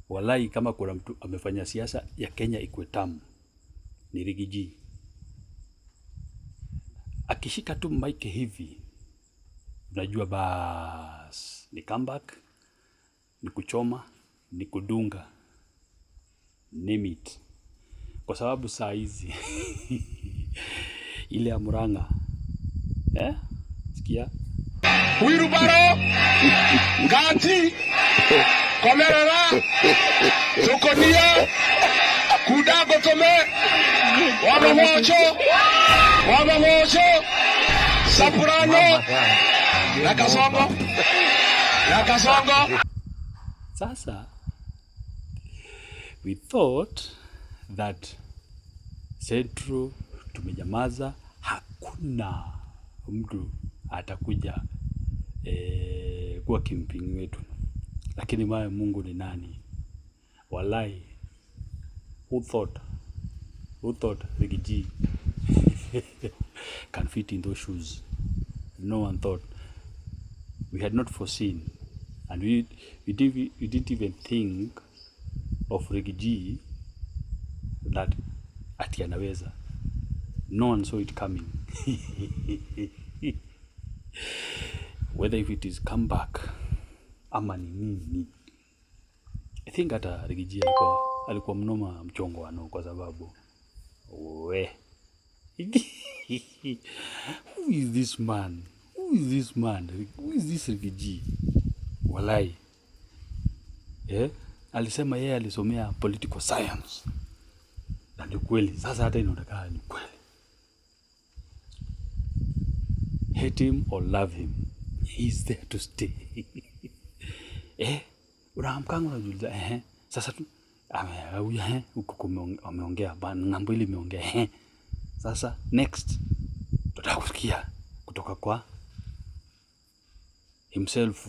Walai, kama kuna mtu amefanya siasa ya Kenya ikuwe tamu ni Riggy G. Akishika tu mic hivi, unajua bas ni comeback, ni kuchoma, ni kudunga, name it. Kwa sababu saa hizi ile ya Murang'a, eh? Sikia. Wheelbarrow, Ngati, Komerera, Tukonia, Kudagotome, Wamamocho, Wamamocho, Sapurano, na Kasongo, na Kasongo. Sasa we thought that Central tumenyamaza, hakuna mtu atakuja kuwa kimpingi wetu, lakini mawe Mungu ni nani? Walai, who thought Riggy G can fit in those shoes? No one thought. We had not foreseen, and we didn't even think of Riggy G that ati anaweza. No one saw it coming. Whether if it is comeback ama ni nini, I think hata Riggy G alikuwa mnoma mchongo wano, kwa sababu we, who is this man? Who is this man? Who is this Riggy G? Walai, eh? Alisema yeye alisomea political science na ni kweli. Sasa hata inaonekana ni kweli. Hate him or love him, he is there to stay. Eh, unaamkanga unajiuliza, eh, sasa tu huyu, eh, huko ameongea, ng'ambo ile imeongea, eh. Sasa next tutataka kusikia kutoka kwa himself.